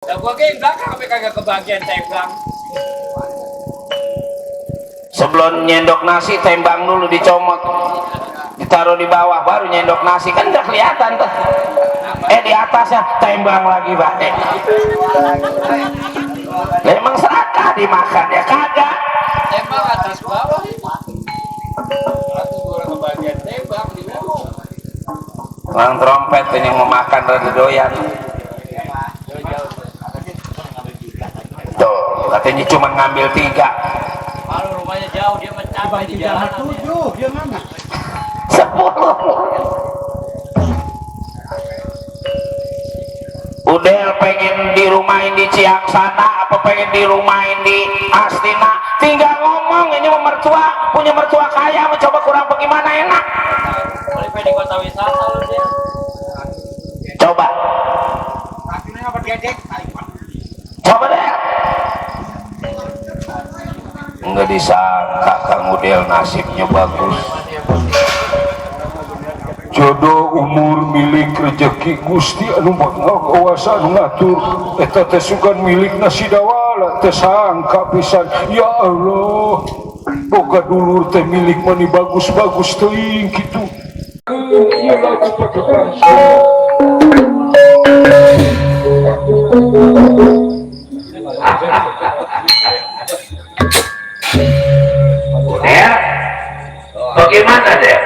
Lah gua ke belakang sampai kagak kebagian tembang. Sebelum nyendok nasi tembang dulu dicomot, ditaruh di bawah baru nyendok nasi, kan udah kelihatan tuh. Di atasnya tembang lagi Pak. Emang serakah dimakan ya kagak. Tembang atas bawah. Aku gua kebagian tembang di bawah. Orang trompet yang mau makan rada doyan. Tuh, katanya cuma ngambil 3. Kalau rumahnya jauh dia mencapai di jalan 7, dia mana? 10. Udah pengen dirumahin di Ciaksana apa pengen dirumahin di Astina, tinggal ngomong. Ini mertua, punya mertua kaya, mencoba kurang bagaimana enak. Boleh di kota wisata lu dia. Coba coba deh. Nggak disangka Kang Udel nasibnya bagus. Jodoh umur milik rezeki Gusti anu ngawasa anu ngatur eta teh sugan milik nasi dawala teh sangka pisan. Ya Allah, boga dulur teh milik mani bagus-bagus teuing kitu. Ieu lagu paketan Udel, bagaimana deh?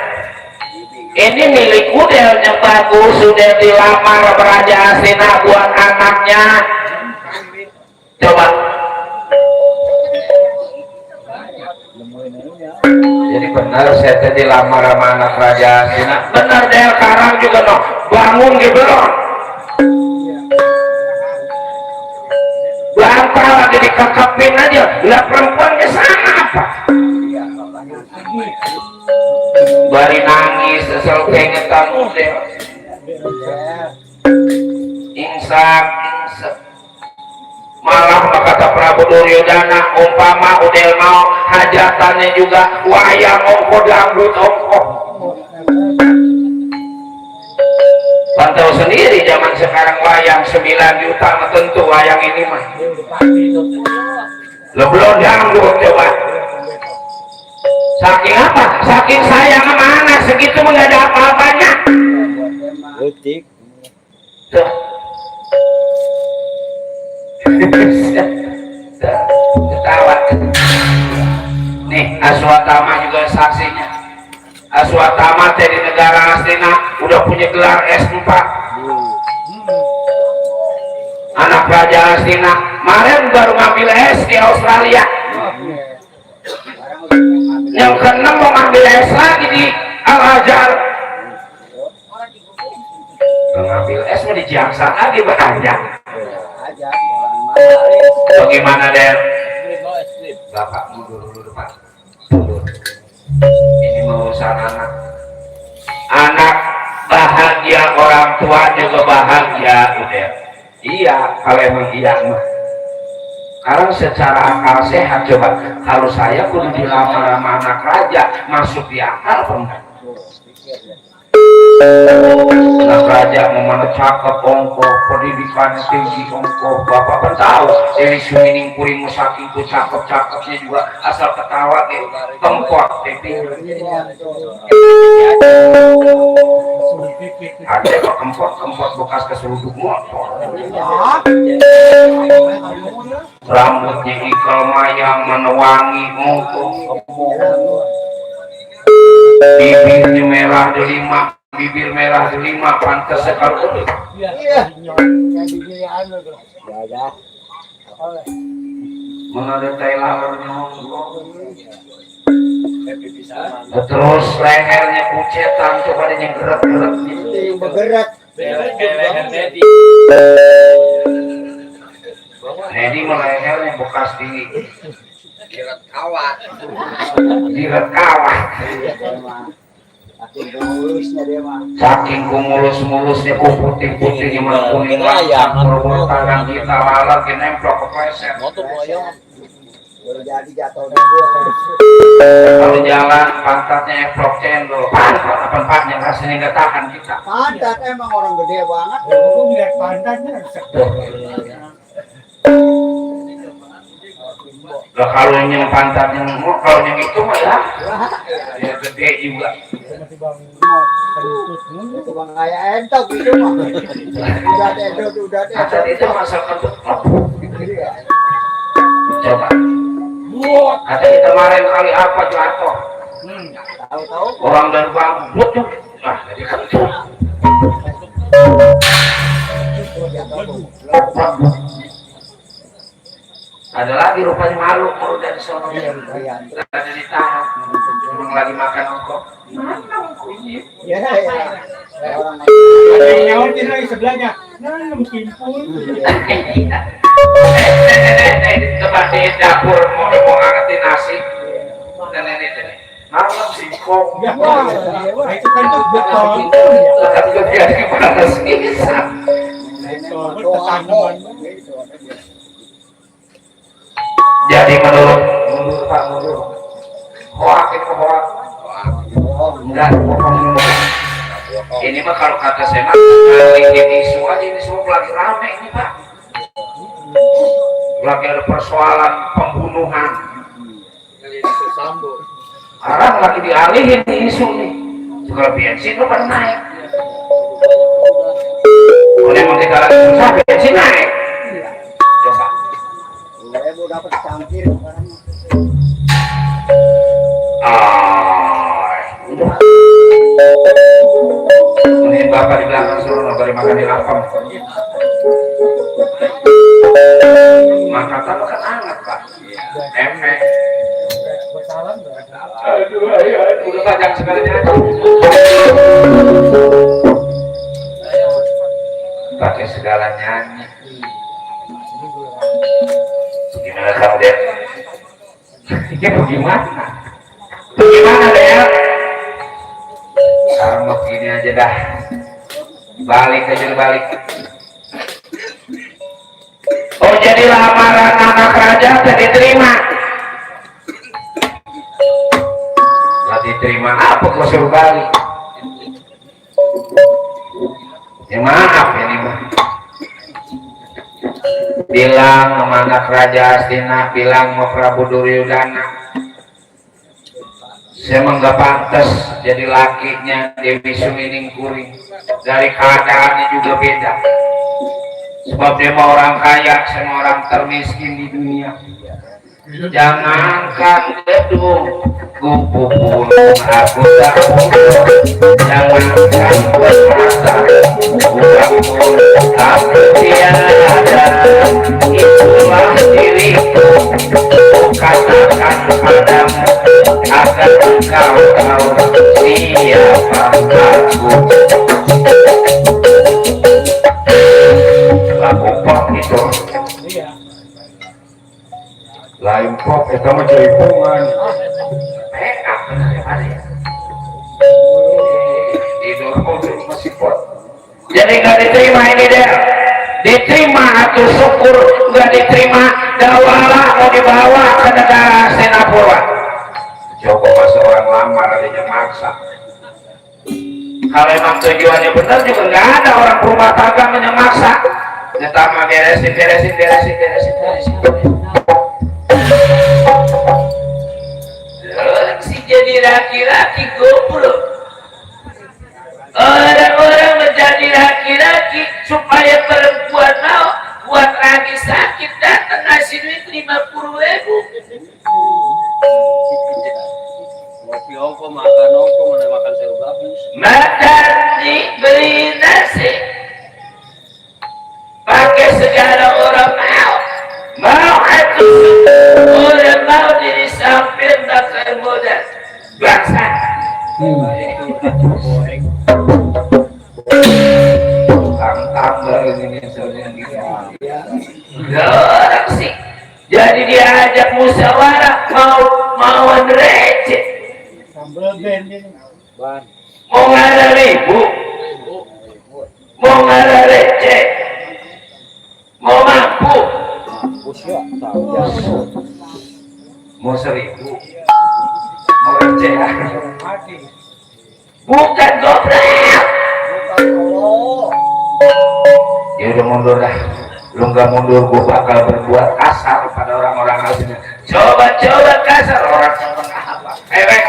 Ini milik Udel yang bagus, sudah dilamar Raja Astina buat anaknya. Coba. Jadi benar saya tadi dilamar sama anak Raja Astina. Benar deh, sekarang juga no bangun gitu loh. Bantah lagi dikekepin aja, lah perempuannya sama apa? Bari nangis, sesal kengetan Udel. Ingsak. Malah kata Prabu Duryodana, umpama Udel mau hajatannya juga wayang ongko dangdut ongko. Pantau sendiri zaman sekarang wayang 9 juta tentu wayang ini mah. Lo belum dangdut coba. Saking apa? Saking sayang sama anak segitu nggak ada apa-apanya. Butik. Tuh. Ketawa. Nih Aswatama juga saksinya. Aswatama dari negara Astina udah punya gelar S4. Anak Raja Astina kemarin baru ngambil S di Australia. Yang keenam mau ngambil S lagi di Al-Azhar. Ngambil S mau di Ciaksana lagi beranjak. Bagaimana Den? Bapak mundur dulu depan. Ini urusan anak. Anak bahagia, orang tua juga bahagia udah. Iya, kalau emang iya mah. Sekarang secara akal sehat coba, kalau saya kudu dilamar sama anak raja, masuk di akal apa enggak? Anak raja mau mana cakep ongko, pendidikan tinggi ongko, bapak kan tahu dari sumining kuring saking ku cakep-cakepnya juga asal ketawa gitu, tempot tapi ada kok kempot bekas keseruduk motor, rambutnya ikal mayang menewangi ongko, bibirnya merah delima, bibir merah delima, pantas sekali. Iya. Mengenai Thailandnya terus lehernya kucetan, coba dia yang gerak-gerak Bergerak. Leher Dedi. Nedi lehernya bekas di Jirat kawat. jirat kawat. Saking kumulus-mulusnya ku putih-putihnya mah kuning layang berburu tangan kita lalat ke nemplok ke pleset. Kalau jalan pantatnya eplok cendol, pantatnya rasanya nggak tahan kita. Pantat emang orang gede banget. Aku lihat pantatnya. Lah kalau yang pantat yang kalau yang itu mah ya gede juga. Itu bang kayak entok itu mah. Udah edot, udah Pantat edot. itu masuk ke Iya. coba. Kata kita kemarin kali apa jatuh. Tahu-tahu Orang dari bangkut tuh. Nah, jadi kentut. Ada lagi rupanya malu mau dari sono. Ada di tanah. Memang lagi makan ongkok. Mana ongkok ini? ya ya. Orang Ada yang nyawatin lagi sebelahnya. Nah, mengkimpul. Tempat di dapur mau ngangetin nasi. Dan ini malam singkong. Ya, wah, itu kan tuh beton. Tetap kerja di mana sih? Beton, tanaman. Jadi menurut Pak menurut hoak itu hoak. Enggak bohong. Ini mah kalau kata saya mah bikin isu aja, ini semua lagi rame ini Pak. Lagi ada persoalan pembunuhan. Sekarang lagi dialihin isu nih. Kalau bensin itu kan naik. Oleh menteri kalau susah bensin naik. Coba. mau dapat cangkir sekarang. Udah. Ini bapak di belakang suruh nggak makan di lapang. Makan makan hangat Pak. Efek. Aduh, udah tajam sekali aja. Pakai segala nyanyi. Gimana kamu deh? Ya bagaimana? Bagaimana deh? Sekarang mau begini aja dah. Balik aja balik. Oh jadi lamaran anak raja tidak diterima. Tidak diterima apa kau suruh balik? Ya maaf ini mah. Bilang sama anak Raja Astina, bilang sama Prabu Duryodhana, saya emang gak pantas jadi lakinya Dewi Sumining Kuring. Dari keadaannya juga beda. Sebab dia mau orang kaya, saya mau orang termiskin di dunia. Jangankan gedung, kupu pun aku tahu. Jangankan bermata, uang pun aku tiada. Itulah diriku, ku katakan padamu, agar engkau tahu siapa aku. Lagu pop itu lain pop itu mah jaipungan make-up ada ya itu masih pop jadi nggak diterima ini deh diterima atau syukur nggak diterima dawala mau dibawa ke negara Singapura coba masuk orang lamar adanya maksa kalau emang tujuannya benar juga nggak ada orang rumah tangga menyemaksa nyetama beresin si jadi laki-laki goblok orang-orang menjadi laki-laki supaya perempuan mau buat lagi sakit datang ngasih duit 50.000 Kopi ongko makan ongko mana makan sayur gabus. makan diberi nasi pakai segala orang mau atau orang mau diri samping bakal modal bangsa tambah ini orang sih jadi diajak musyawarah mau receh Sambal band ini. mau ngada ribu mau ngada receh mau mampu mau 1.000 mau receh bukan goblok ya udah mundur dah lu nggak mundur gua bakal berbuat kasar pada orang-orang asli coba kasar orang yang apa ewek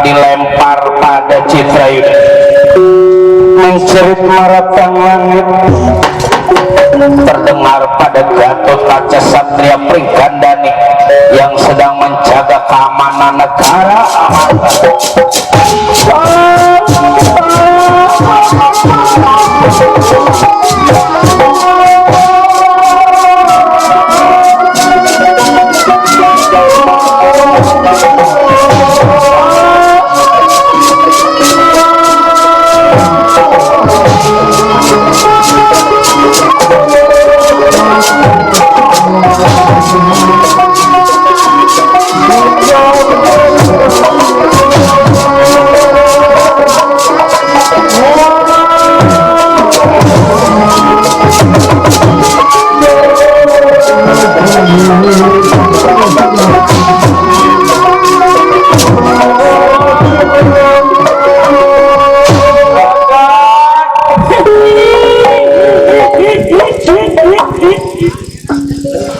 dilempar pada Citrayuda mencerit maratang langit terdengar pada Gatot Kaca Satria Pringgandani yang sedang menjaga keamanan negara.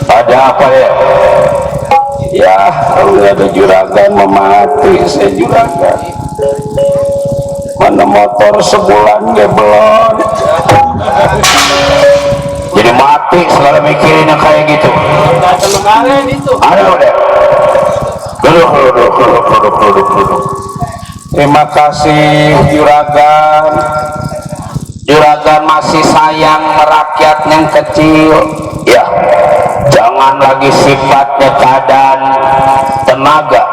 Ada apa ya? Ya, kalau ada juragan memati, saya juragan. Mana motor sebulan ya belum. Jadi mati segala mikirin yang kayak gitu. Ada udah. Duduk. Terima kasih juragan. Juragan masih sayang rakyat yang kecil. Ya, jangan lagi sifatnya keadaan tenaga,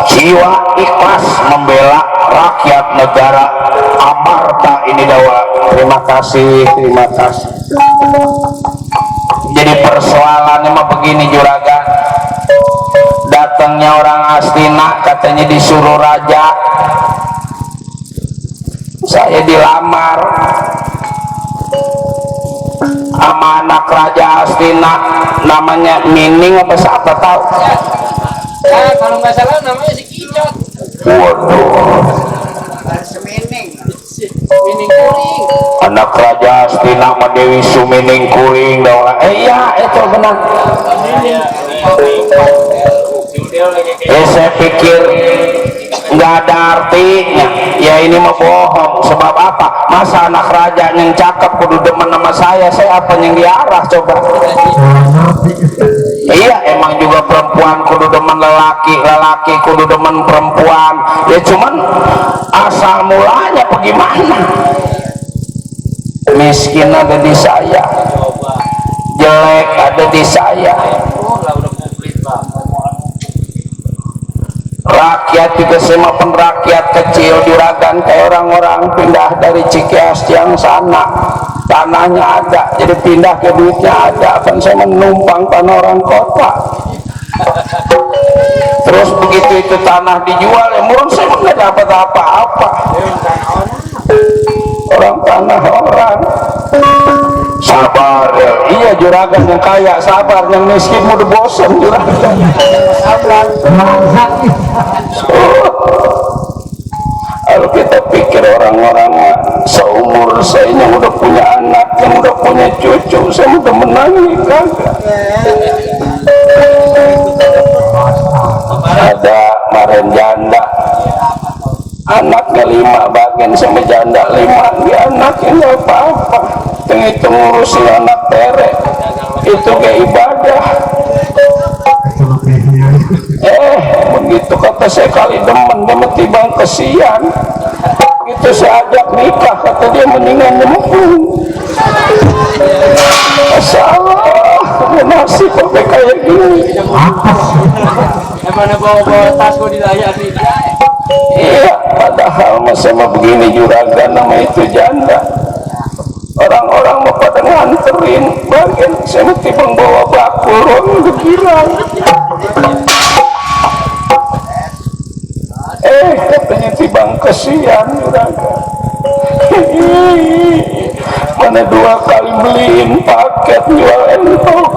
jiwa ikhlas membela rakyat negara amarta ini dawa. Terima kasih. Jadi persoalannya mah begini juragan, datangnya orang Astina katanya disuruh raja, saya dilamar sama anak raja Astina namanya Mining apa siapa tahu? Ya, kalau nggak salah namanya si Kicot. Waduh, Semining. Mining kuring. anak raja Astina sama Dewi Sumining Kuring daulah. Iya itu benar. Saya pikir nggak ada artinya. Ya ini mah bohong. Sebab apa? Masa anak raja yang cakep kudu demen sama saya apa yang diarah coba? Iya emang juga perempuan kudu demen lelaki kudu demen perempuan. Ya cuman asal mulanya bagaimana? Miskin ada di saya, jelek ada di saya. Rakyat juga semua pun rakyat kecil juragan kayak orang-orang pindah dari Cikeas yang sana, tanahnya ada jadi pindah ke duitnya ada, kan saya menumpang tanah orang kota. Terus begitu itu tanah dijual ya murun saya nggak dapat apa-apa, orang tanah orang. Sabar ya. Iya juragan yang kaya sabar, yang miskin udah bosan juragan. Sabar. Kalau kita pikir orang-orang seumur saya yang udah punya anak, yang udah punya cucu, saya udah menangis kagak. Ada kemarin janda, anaknya 5 bagian sama janda 5, dia anaknya nggak apa-apa. Itu ngurusin anak tere itu kayak ibadah. Begitu kata saya kali demen dia metibang kesian itu saya ajak nikah kata dia mendingan nyempung. Masalah nasib sampai kayak gini. Emang bawa tas kok dilayani? Iya padahal masih mau begini juragan nama itu janda. Orang-orang mau pada nganterin bagian saya mesti bawa bakul udah girang. Katanya tibang kesian juragan. mana 2 kali beliin paket jual entok.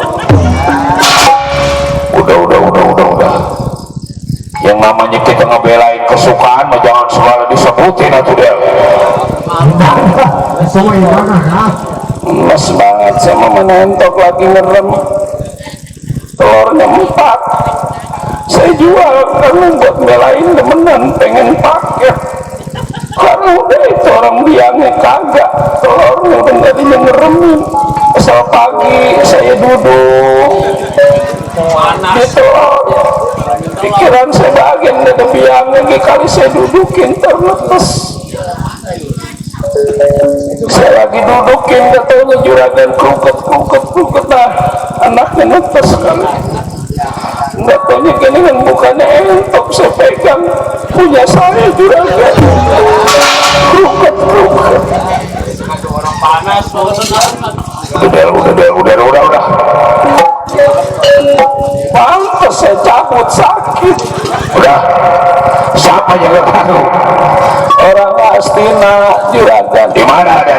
Udah. Yang namanya kita ngebelain kesukaan mah jangan segala disebutin atuh Del. Mas banget sama mana entok lagi ngerem telurnya 4. Saya jual karena buat belain temenan pengen paket. Karena udah itu orang biangnya kagak, telurnya udah nggak ngeremin. Asal pagi saya duduk di telur, pikiran saya bagian dari biangnya kali saya dudukin terlepas. Saya lagi dudukin gak taunya juragan kruket nah anaknya netes kali. Nggak taunya gini kan bukannya entok saya pegang punya saya juragan kruket Orang panas, udah pantas saya cabut sakit. Udah siapa yang tahu orang Astina juragan di mana ada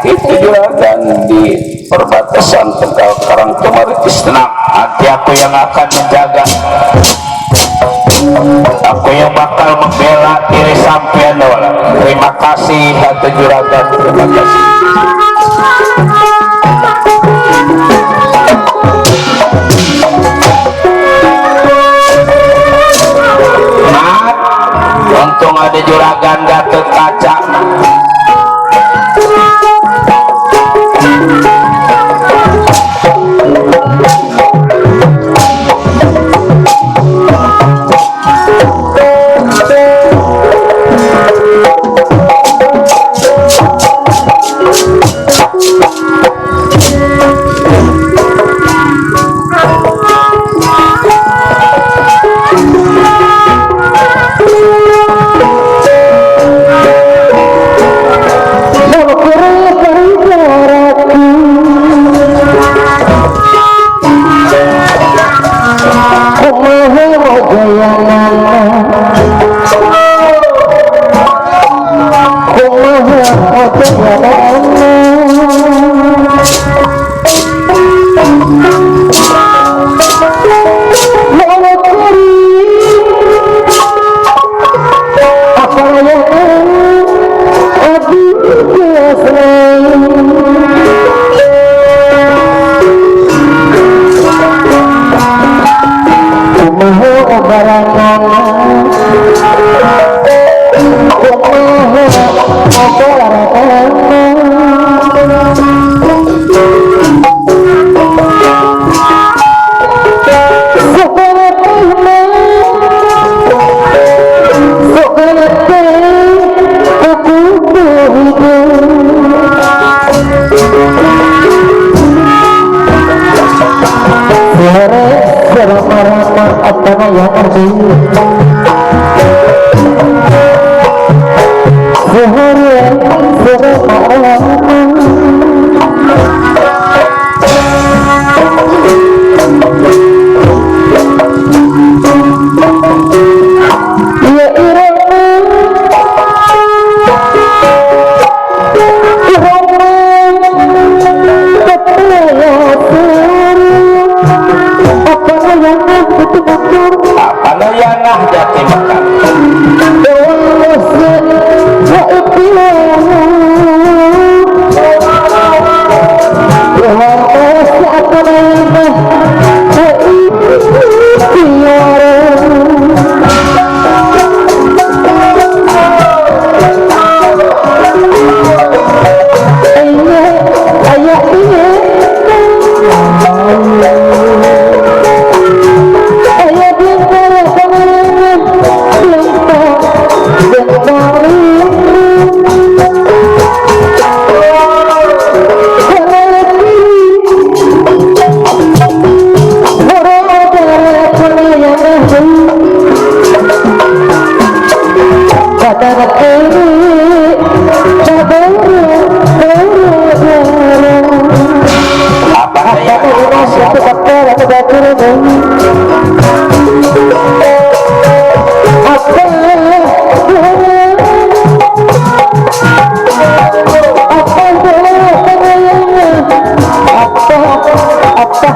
itu juragan di perbatasan Tegal Karang kemarin tenang, nanti aku yang akan menjaga, aku yang bakal membela diri sampean. Terima kasih hati juragan, terima kasih. Untung ada juragan Gatot Kaca.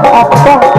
Apa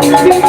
Oh,